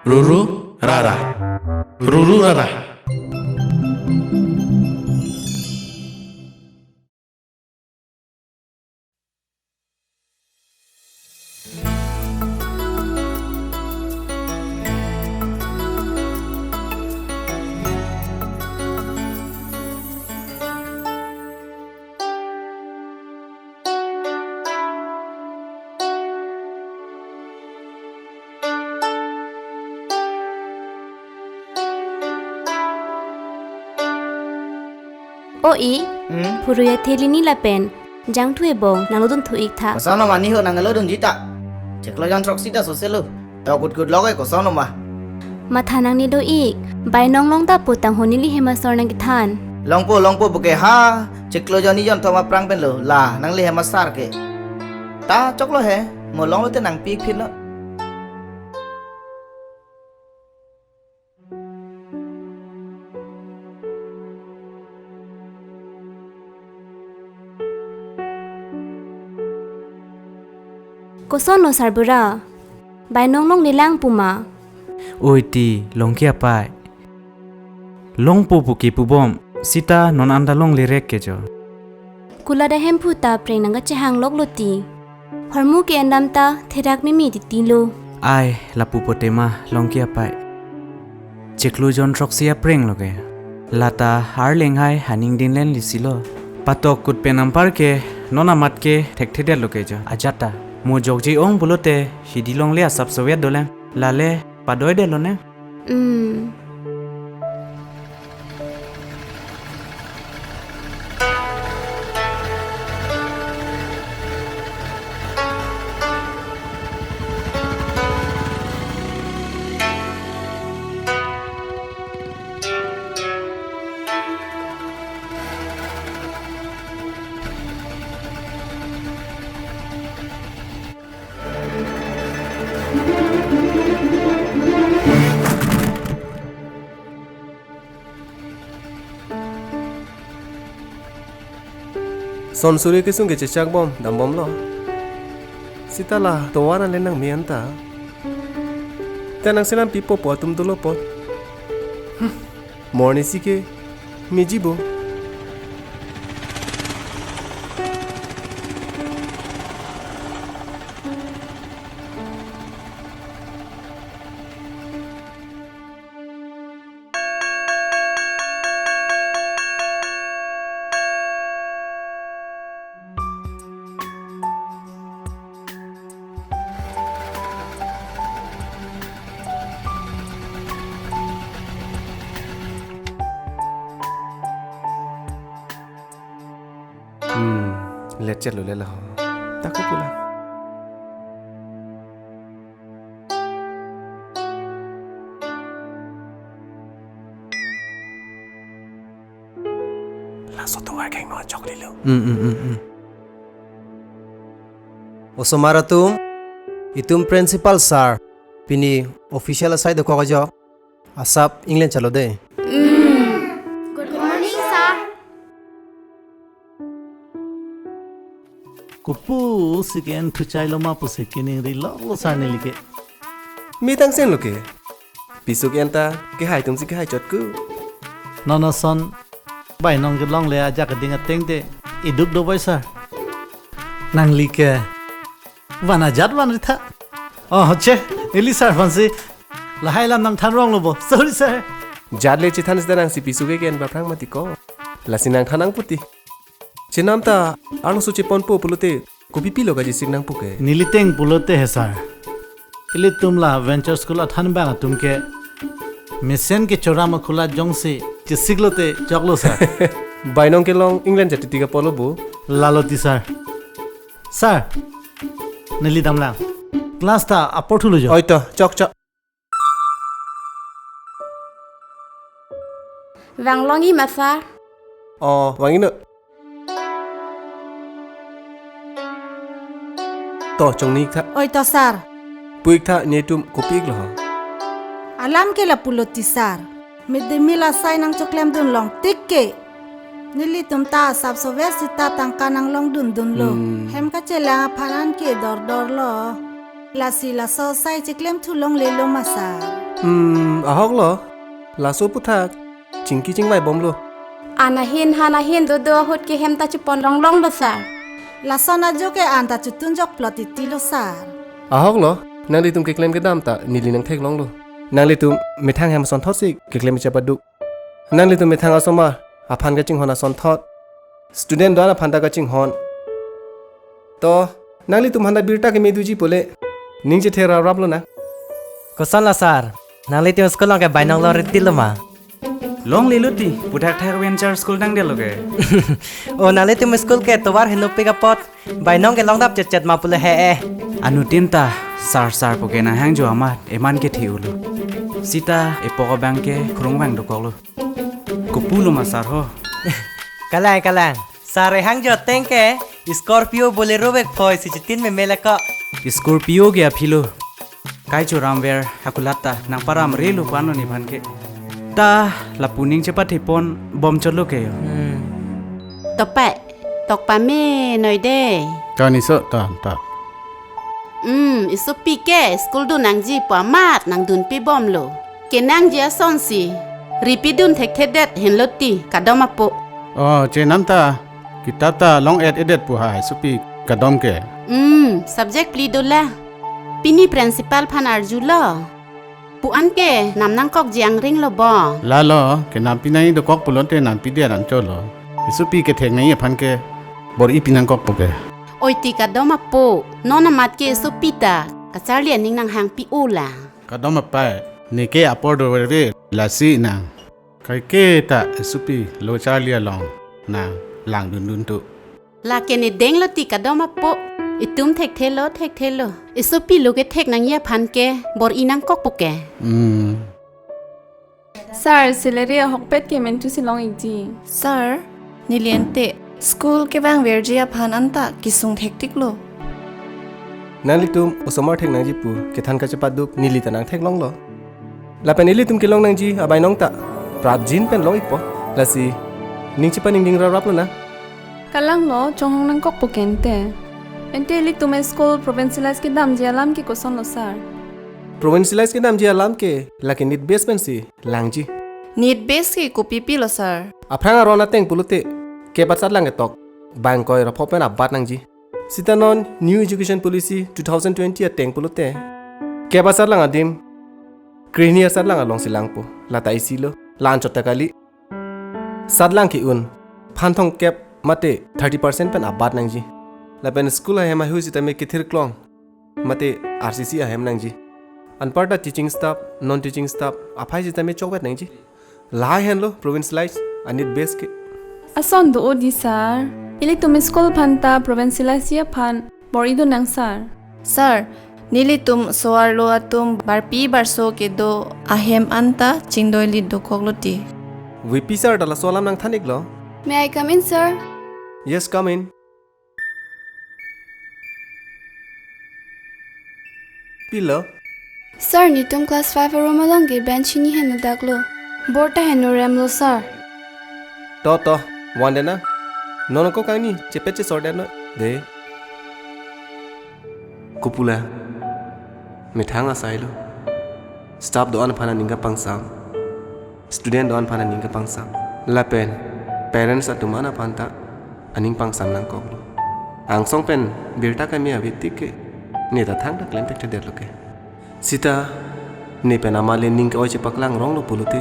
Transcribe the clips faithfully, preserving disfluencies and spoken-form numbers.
Ruru rara. Ruru rara. O ik, Hmm? phurui athe lini lapen jangthu ebong nanglo dunthu ik tha. Koson ma niho nanglo dunji ta. Chiklo jon throksi ta soselo. Tok kut kut logai koson ma. Matha nangne do ik, bainong long ta pu tangho neli hem asor nangkethan. Longpo longpo puke ha, chiklo jon ni jon thom aphrang pen lo, la nangle hem asar ke. Ta choklo he, mo longlo te nangpi ik phin lo. Kosonlo sarbura? Bainong longlelang puma? Oi ti, Longki apai. Longpo puke pubom, sita non anta longle rek ke jo. Kulat ahemphu ta preng nangkachehang loklo ti. Hormu ke-endam ta therak mimi titi lo. Ai, lapu pote ma, Longki apai. Chiklo jon throksi apreng lo ke. Lata arleng hai haning dinlen lisi lo. Patok kut pen ampar ke, non amat ke thekthedet lo ke jo. Ajat ta. Mo jokji ong pulote, hidi longle asap soviet dolang. Lale, padoi det lo ne. Hmm. Son suri kesung ke chechak bom, dam bomlo. Sita la tovar ale nangme anta. Te nangselam pipo po atum dolo po. Hmm. Morning si ke, meji bo. Hmm, let chet lo le la ho. Ta ko pula. Laso tovar keng no chok lilo. Hmm, hmm, hmm, hmm. Osomar atum, itum principal sir, pini official asai dokok ajo, asap England chalo de. Hmm. Good morning, sir. Kopusi ke-en thuchai lo ma pusi keningri lo lo sir neli ke. Mi tangsen lo ke. Pisuk enta kehai atum si kehai chot ku. Non ason bainong kelongle ajak ading ateng te iduk do boi sir. Nangli ke van ajat van ri tha. Oh, che, neli sir aphansi lahai alam nangthan rong lo bo. Sorry sir. Jat le chethan sita nangsi pisuk ke-en ba phrang mati ko. Lasi nangthan nangpo ti. Chenam ta arloso cheponpo pulote kopi pilo kachesik nangpo ke. Neli teng pulote he sir. Ilitum la Venture School athan bang atum ke mesen ke choram akhulat jongsi chesik lote choklo sir. Bainong kelong England jatiti ka polo bo. Lalo ti sir. Sir, neli damlang. Class ta apor thulo jo. Oi to, chok chok. Vanglongji ma sir. Oh, vang-iknon. To, chongni-ik tha. Oi to sir. Pu-ik tha, netum kopi-ik lo ho. Alam ke lapulo ti sir. Mid day meal asai nangchoklem dun long tik ke. Nelitum ta asap soviet sita tangka nanglong dun dunlo. Hmm. Hem kachelang aphan an ke dor dor lo. Lasi laso asai cheklem thu longle lo ma sir. Hmm, ahok lo. Laso aphuthak chingki chingvai bomlo. An ahin han ahin dodo ahut ke hem ta chepon longlong lo sir. Lason ajo ke an ta chotun jokplot titi lo sir. Ahok lo, nanglitum keklem kedam ta neli nangtheklonglo. Nanglitum methang hem asonthot si keklem chepaduk. Nanglitum methang asomar aphan kachinghon asonthot, student do-an aphan ta kachinghon. To, nanglitum aphan ta birta keme doji pule ning chethe raprap lonang. Koson lo sir? Nanglitum school along ke bainong longri tilo ma? Longlelo ti, puthak thak venture school dang delo ke. O, nanglitum school ke tovar henopik apot bainong ke longdap chetchet ma pule he eh. Anuttin ta sir sir pu ke nanghangjo amat eman kethe-olo. Sita epok abang ke krung vang dokoklo. Kopulo ma sir ho? Kalang kalang. Sir ehangjo ateng ke Scorpio Bolero vek phoi si chitin meme lako. Scorpio ke aphi lo. Kai choramver hakulat ta nangparamrelo pu-an lo nephan ke. Ta lapu ning chepathepon bomchotlo ke yo. Hmm. To pai, tok pame noi de. Kani so ta ta. Hmm, isopi ke school dun nangji pu amat nangdunpi bomlo. Kenangji asonsi ripidun thekthedet henlo ti kadom apo. Oh, chenam ta, kitap ta long-et-edet pu hai isopi kadom ke. Hmm, subject phli dola. Pini principal aphan arjulo. Pu-an ke nam nangkokji angring lo bo. Lalo, kenampi nangji dokok pulote nampidet anchotlo. Isopi kethek nangji aphan ke bor-ipi nangkokpo ke. Oi ti kadom apo, non amat ke isopi ta kacharli aning nanghangpi-o la. Kadom apai, neke apor doverve lasi nang. Kaike ta isopi lo charli along nang langdundun tu. Lake ne denglo ti kadom apo. Itum thekthelo, thekthelo. Isopi lo kethek nangji aphan ke bor-i nangkokpo ke. Hmm. Sir, salary ahokpet ke mentu si long-ikji. Sir, neli ante school kevangverji aphan anta kesung thektiklo. Nanglitum osomar thek nangji pu kethan kachepaduk neli ta nangtheklonglo. Lapen ilitum kelong nangji abainong ta prapjin pen long-ikpo. Lasi ning chepaningding raprap lonang. Kalanglo, chonghong nangkokpo ke ante. Ante ilitum school provincialize kedamji alam ke kosonlo sir? Provincialize kedamji alam ke lake need base pensi langji. Need base ke kopipi lo sir? Aphrang aron ateng pulote kep asatlang ketok bang ingkoi ra pho pen abat nangji. Sita non New Education Policy two thousand twenty ateng pulote kep asatlang adim krehini asatlang alongsi langpo. Lata isilo, la anchot ta kali. Satlang ke-un phan thomkep mate thirty percent pen abat nangji. Lapen school ahem ahui sitame kethirklong mate R C C ahem nangji. Anparta teaching staff, non teaching staff aphai sitame chokvet nangji. Lahai henlo provincialize a-need base ke. Ason do-o di sir. Ilitum school aphan ta provincialize aphan bor-i donang sir. Sir, nelitum so-arlo atum barpi barso kedo ahem anta chingdoili dokoklo ti. V P sir ta laso alam nangthan-iklo. May I come in, sir? Yes, come in. Pilo? Sir, netum class five a-room along ke bench hini henlo daklo. Board ta henlo remlo, sir. To, to, van de na. Non ako kangni chepet chesor det noi. De. Kopulo. Methang asai lo. Staff do-an aphan aning kapangsam. Student do-an aphan aning kapangsam. Lapen parents atum an aphan ta aning pangsam nangkoklo. Angsong pen birta keme ave tik ke ne ta thangta klem thekthedetlo ke. Sita ne pen amale ning ke-oi chepaklang ronglo pulote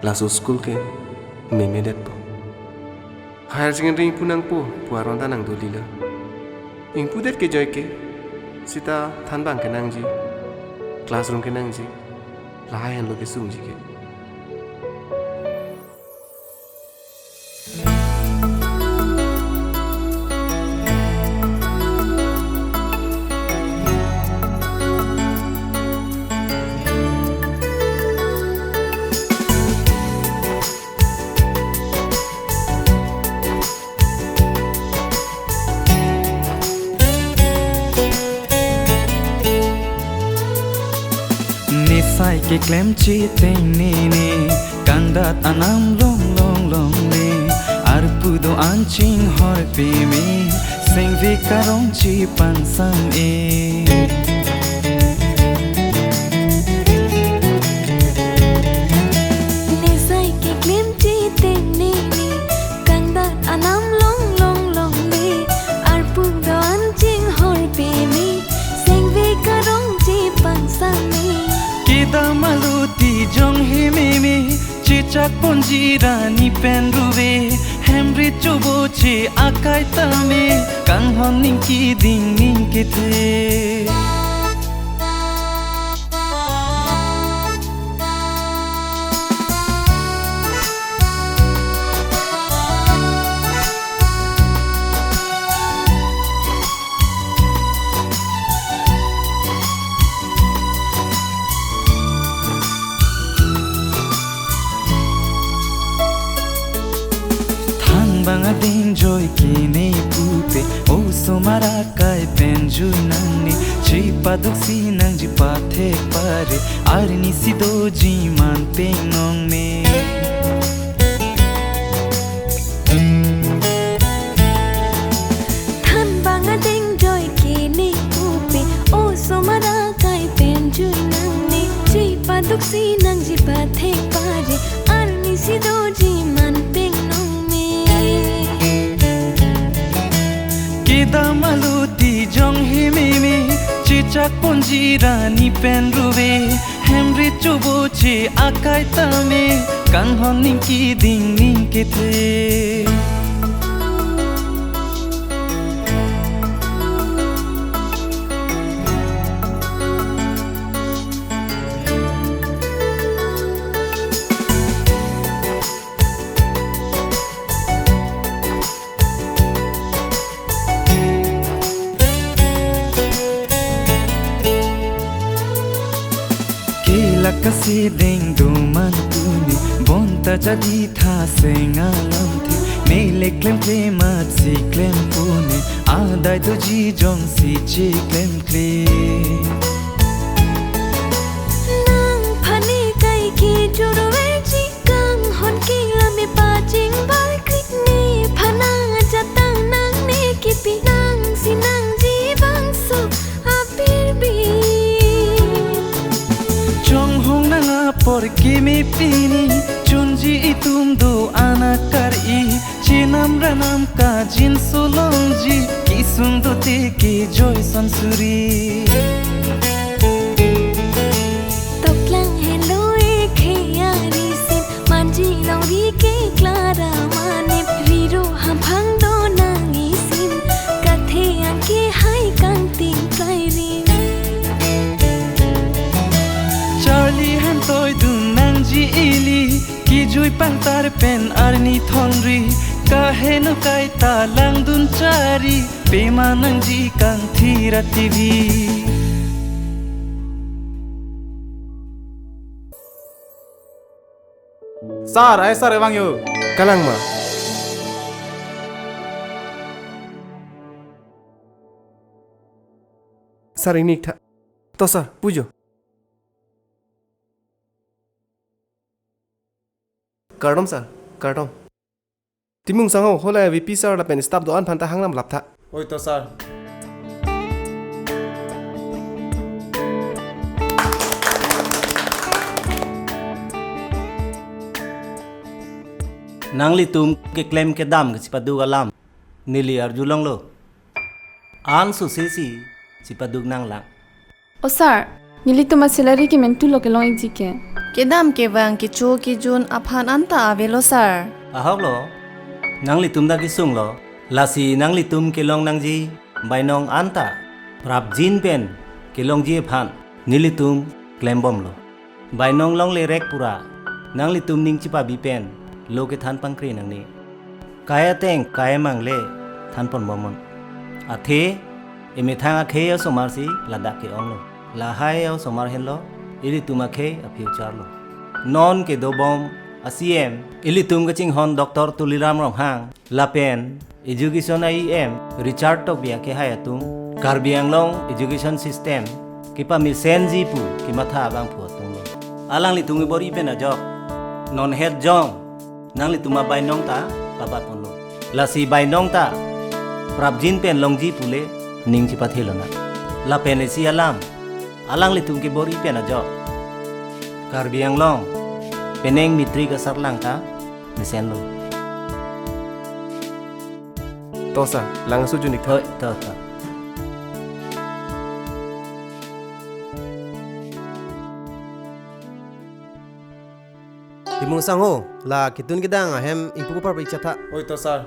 laso school ke memedetpo. Higher secondary ingpu nangpo pu aron ta nangdolilo. Ingpudet ke joike sita thanbang kenangji, classroom kenangji, lahai henlo kesungji ke. Nisai keklem chiteng nini, kangdat anam long long long ni, arpu do-an chinghoi pimi, sengvik arong chipangsam e. Chak ponji rani pen ruve, hem rit choboche akai tame, kanghon ning kiding ning kethe. Thanbang adeng joi kene pupe, osomar akai pen jui nangne, chepaduksi nangji pathek pare, arni si doji man pengnong me. Thanbang adeng joi kene pupe, osomar akai pen jui nangne, chepaduksi nangji pathek pare, arni si doji man pengnong me. Kedam aluti jong himimi, chechak ponji rani pen ruve, hem rit choboche akai tame, kanghon ning kiding ning kethe. Kelak kasedeng doman tuni, bonta jadi tha seng alamthe, mele klem klem atsi klem pune, adai doji jongsi cheklem klem. Nang phane kai kejor veji, kanghon kelang me paching barkri, nephan ajat tang nangne kipi, nangsi nangji bangso apirbi. Chonghong nang apor kimi pini, chunji itum do-an akar-i, chenam ranam kajin solongji, kesung dote kejoi son suri. Toklang henlo ekhei arisim, manji longri keklara manim, riro hamphang do nang isim, kathe angke hai kangting klairim. Charli hantoi dun nangji ili, kejui pangtar pen arni thongri, kaheno kaita langdun chari, pema nangji kangthir a-T V. Sir, ai sir, evang yo. Kalang ma? Sir, ingni tha. To sir, pujo. Kardom sir, kardom. Timung sangho, hola V P sir lapen staff do-an aphanta hangnam lap tha. Oi to sir. Nanglitum keklem kedam kachepaduk alam neli arjulonglo. An suse si chepaduk nanglang. O sir, nelitum a-salary ke mentu lo kelong-ikji ke. Kedam kevang kecho kejun aphan anta avelo sir. Ahok lo, nanglitum ta kesung lo, lasi nanglitum kelong nangji bainong anta prapjin pen kelongji aphan nelitum klembomlo. Bainong longle rek pura, nanglitum ning chepabi pen lo kethan pangkri nangne. Kai ateng kai mangle thanpon bomnon. Athe, emethang akhei osomar si ladak ke-onglo. Lahai osomar henlo, ilitum akhei a-future lo. Non kedobom a-C M, ilitum kachinghon Doctor Tuliram Ronghang, lapen education a-E M Richard Tokbi akehai atum, Karbi Anglong education system kepamesenji pu kematha abangphu atumlo. Alanglitum kebor-i pen ajok non het jong nanglitum abainong ta pabatponlo. Lasi bainong ta prapjin pen longji pule ning chepathelo na. Lapen isi alam alanglitum kebor-i pen ajok Karbi Anglong penang matric asarlang ta mesenlo. To sir, langso junik tha. Oi, to, to. Mo sangho, la ketun kedang ahem ingpu parpik chetha. Oi to sir.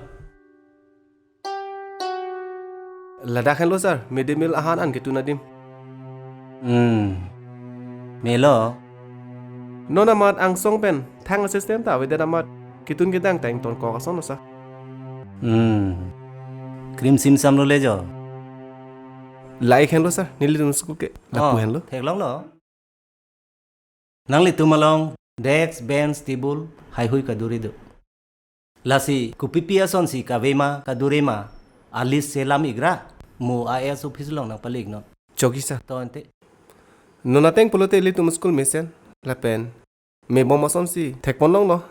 Ladak henlo sir, midday meal ahan an ketun adim. Hmm. Melo. Non amat angsong pen thang a-system ta avedet amat ketun kedang ta ingtonkok asonlo sir. Hmm. Krim sim samlo le jo. La-ik henlo sir, nelitum school ke lapu Oh, henlo. Theklonglo. Nanglitum along desk, bench, table, haihui kaduri do. Lasi kopipi asonsi kave ma, kaduri ma, a-list selam ikra, mo I A S office along nangpale-iknon. Chokji sir. To ante. Non ateng pulote ilitum school mesen, lapen mebom asonsi thekponlonglo.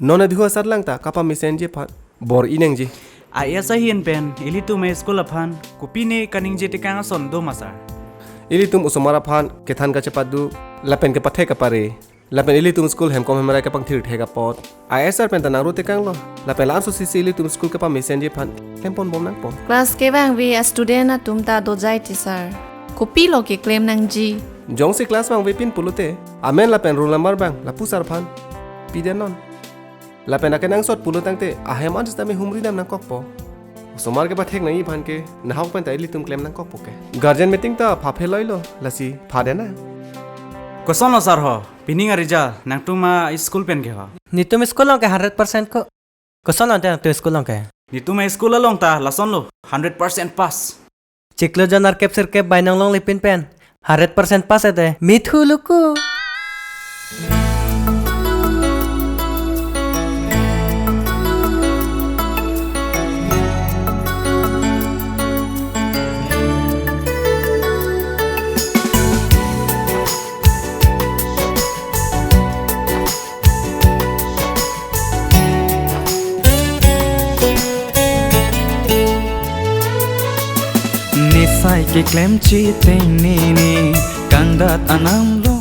Non adihu asatlang ta kapamesenji aphan bor-i nangji. I A S ahin pen ilitum a-school aphan kopine kaningje tekang ason do ma sir? Ilitum osomar aphan kethan kachepaduk lapen kepathek kapare, lapen ilitum school hemkom hemrai kapangthir thek apot I A S sir pen ta nangro tekanglo. Lapen la-an sosisi ilitum school kapamesenji aphan klemponbom nangpo. Class kevangve a-student atum ta dojai ti sir. Kopilo keklem nangji? Jongsi class vangvepin pulote, amen lapen roll number abang lapu sir aphan pidenon. Lapen akenangsot pulo tangte ahem an sitame humri dam nangkokpo. Osomar kepathek nangji aphan ke nahok pen ta ilitum klem nangkokpo ke. Guardian meeting ta phapheloilo, lasi phadena. Kosonlo sir ho, pining a-result nangtum a-school pen ke ho? Netum school along ke hundred percent ko. Kosonlo ante nangtum school along ke? Netum a-school along ta lasonlo, hundred percent pass. Chiklo jon nerkep sirkep bainong longlepin pen hundred percent pass ete mithu luku. Nesai keklem chiteng nini, kangdat anam lo